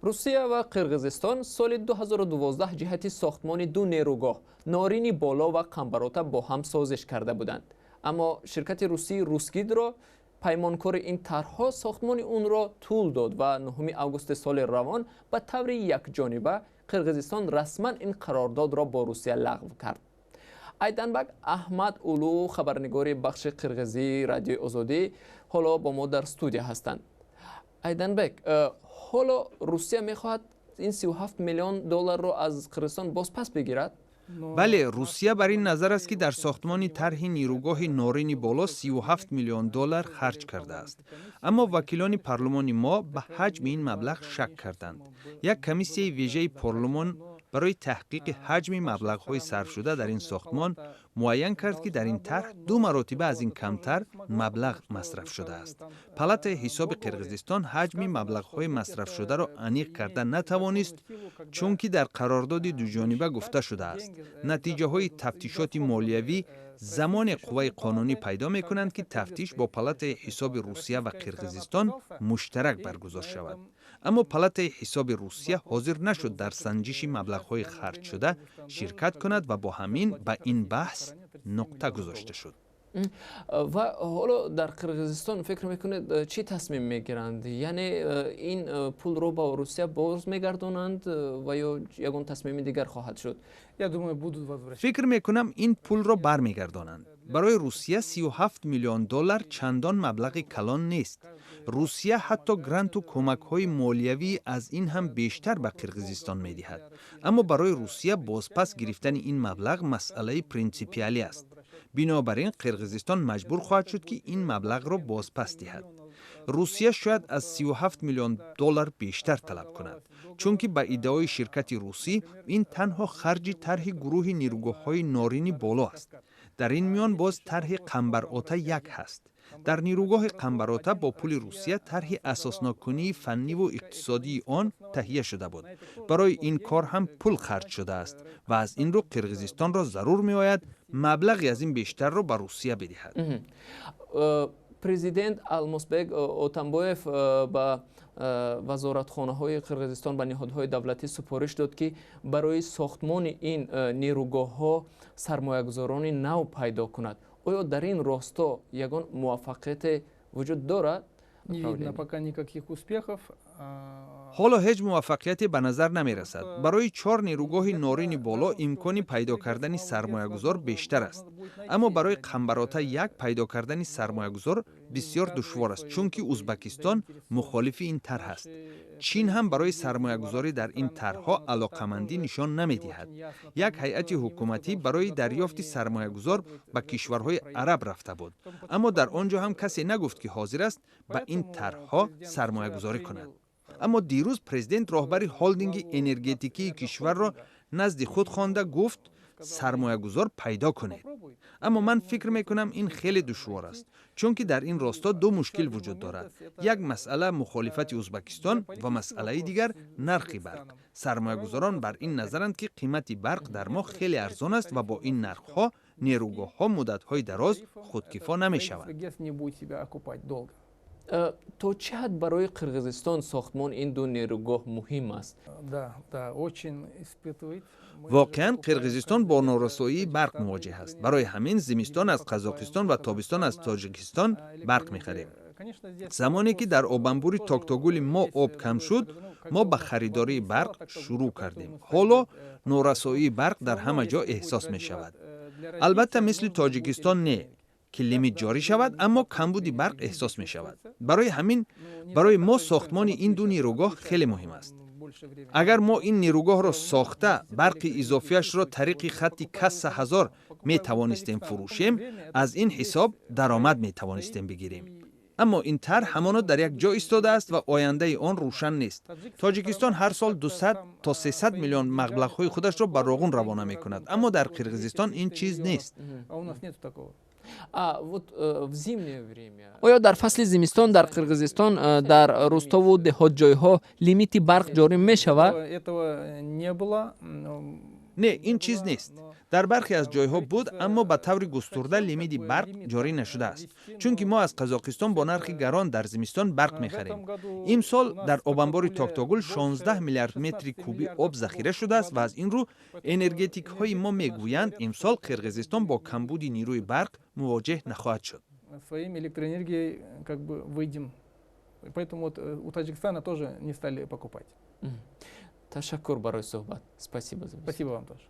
Русия ва Қирғизистон соли 2012 ҷиҳати сохтмони ду нерӯгоҳ, Норини Боло ва Қамбарота, бо ҳам созиш карда буданд. Аммо ширкати русии Русгидро, паймонкори ин тарҳҳо, сохтмони онро тӯл дод ва 9 августи соли равон ба таври якҷониба Қирғизистон расман ин қарордодро бо Русия лағв кард. Айданбек Аҳмад Улу, хабарнигори бахши қирғизии Радиои Озодӣ, ҳоло бо мо дар студия ҳастанд. Айданбек, ҳоло Русия мехоҳад ин 37 миллион долларро аз Қирғизистон бозпас бигирад? Бале, Русия бар ин назар аст, ки дар сохтмони тарҳи нирӯгоҳи Норини Боло 37 миллион доллар харҷ кардааст. Аммо вакилони парлумони мо ба ҳаҷми ин маблағ шак карданд. Як комиссияи вежаи парлумон барои таҳқиқи ҳаҷми маблағҳои сарфшуда дар ин сохтмон муайян кард, ки дар ин тарҳ ду маротиба аз ин камтар маблағ масраф шудааст. Палатаи ҳисоби Қирғизистон ҳаҷми маблағҳои масрафшударо аниқ карда натавонист, чунки дар қарордоди дуҷониба гуфта шудааст, натиҷаҳои тафтишоти молиявӣ замоне қувваи қонунӣ пайдо мекунанд, ки тафтиш бо Палатаи ҳисоби Русия ва Қирғизистон муштарак баргузор шавад. Аммо Палатаи ҳисоби Русия ҳозир нашуд дар санҷиши маблағҳои харҷшуда ширкат кунад ва бо ҳамин ба ин баҳс нуқта гузошта шуд. Ва ҳоло дар Қирғизистон, фикр мекунед, чӣ тасмим мегиранд? Яъне ин пулро ба Русия боз мегардонанд ва ё ягон тасмими дигар хоҳад шуд? Фикр мекунам, ин пулро бармегардонанд. Барои Русия 37 миллион доллар чандон маблағи калон нест. Русия ҳатто гранту кӯмакҳои молиявӣ аз ин ҳам бештар ба Қирғизистон медиҳад. Аммо барои Русия бозпас гирифтани ин маблағ масъалаи принсипиалӣ аст. Бинобар ин Қирғизистон маҷбур хоҳад шуд, ки ин маблағро бозпас диҳад. Русия шояд аз 37 миллион доллар бештар талаб кунад, чунки ба иддаои ширкати русӣ ин танҳо харҷи тарҳи гурӯҳи нирӯгоҳҳои Норини Боло аст. Дар ин миён боз тарҳи Қамбарота як ҳаст. Дар нирӯгоҳи Қамбарота бо пули Русия тарҳи асосноккунии фанниву иқтисодии он таҳия шуда буд. Барои ин кор ҳам пул харҷ шудааст ва аз ин рӯ Қирғизистонро зарур меояд маблағи аз ин бештарро ба Русия бидиҳад. Президент Алмосбек Отамбоев ба вазоратхонаҳои Қирғизистон, ба ниҳодҳои давлатӣ супориш дод, ки барои сохтмони ин нерӯгоҳҳо сармоягузорони нав пайдо кунад. Оё дар ин росто ягон муваффақияте вуҷуд дорад? Не видно пока никаких успехов. Ҳоло ҳеҷ муваффақияте ба назар намерасад. Барои чор нерӯгоҳи Норини Боло имкони пайдо кардани сармоягузор бештар аст, аммо барои Қамбарота як пайдо кардани сармоягузор бисёр душвор аст, чунки Узбакистон мухолифи ин тарҳ аст. Чин ҳам барои сармоягузорӣ дар ин тарҳҳо алоқамандӣ нишон намедиҳад. Як ҳайати ҳукуматӣ барои дарёфти сармоягузор ба кишварҳои араб рафта буд, аммо дар он ҷо ҳам касе нагуфт, ки ҳозир аст ба ин тарҳҳо сармоягузорӣ кунад. Аммо дирӯз президент роҳбари холдинги энергетикии кишварро назди худ хонда гуфт: «Сармоягузор пайдо кунед». Аммо ман фикр мекунам, ин хеле душвор аст, чунки дар ин росто ду мушкил вуҷуд дорад: як масъала мухолифати Узбакистон ва масъалаи дигар нархи барқ. Сармоягузорон бар ин назаранд, ки қимати барқ дар мо хеле арзон аст ва бо ин нархҳо нерӯгоҳҳо муддатҳои дароз худкифо намешаванд. То чӣ ҳад барои Қирғизистон сохтмон ин ду нерӯгоҳ муҳим аст? Воқеан, Қирғизистон бо норасоии барқ мувоҷеҳ аст. Барои ҳамин зимистон аз Қазоқистон ва тобистон аз Тоҷикистон барқ мехарем. Замоне ки дар обанбори Токтогули мо об кам шуд, мо ба харидории барқ шурӯъ кардем. Ҳоло норасоии барқ дар ҳама ҷо эҳсос мешавад. Албатта, мисли Тоҷикистон не, ки лимит ҷорӣ шавад, аммо камбуди барқ эҳсос мешавад. Барои ҳамин барои мо сохтмони ин ду нерӯгоҳ хеле муҳим аст. Агар мо ин нерӯгоҳро сохта, барқи изофиашро тариқи хатти Касса ҳазор метавонистем фурӯшем, аз ин ҳисоб даромад метавонистем бигирем. Аммо ин тарҳ ҳамоно дар як ҷо истодааст ва ояндаи он рӯшан нест. Тоҷикистон ҳар сол 200 то 300 миллион маблағҳои худашро ба Роғун равона мекунад, аммо дар Қирғизистон ин чиз нест. Оё дар фасли зимистон дар Қирғизистон дар рӯстову деҳотҷойҳо лимити барқ ҷорӣ мешавад? Не, ин чиз нест. Дар бархе аз ҷойҳо буд, аммо ба таври густурда лимити барқ ҷорӣ нашудааст, чунки мо аз Қазоқистон бо нархи гарон дар зимистон барқ мехарем. Имсол дар обанбори Токтогул 16 миллиард метри кубӣ об захира шудааст ва аз ин рӯ энергетикҳои мо мегӯянд, имсол Қирғизистон бо камбуди нерӯи барқ мувоҷеҳ нахоҳад шуд. Своим электроэнергией как бы выйдем. Поэтому вот у Таджикистана тоже не стали покупать. Ташаккур барои суҳбат. Спасибо за Спасибо вам тоже.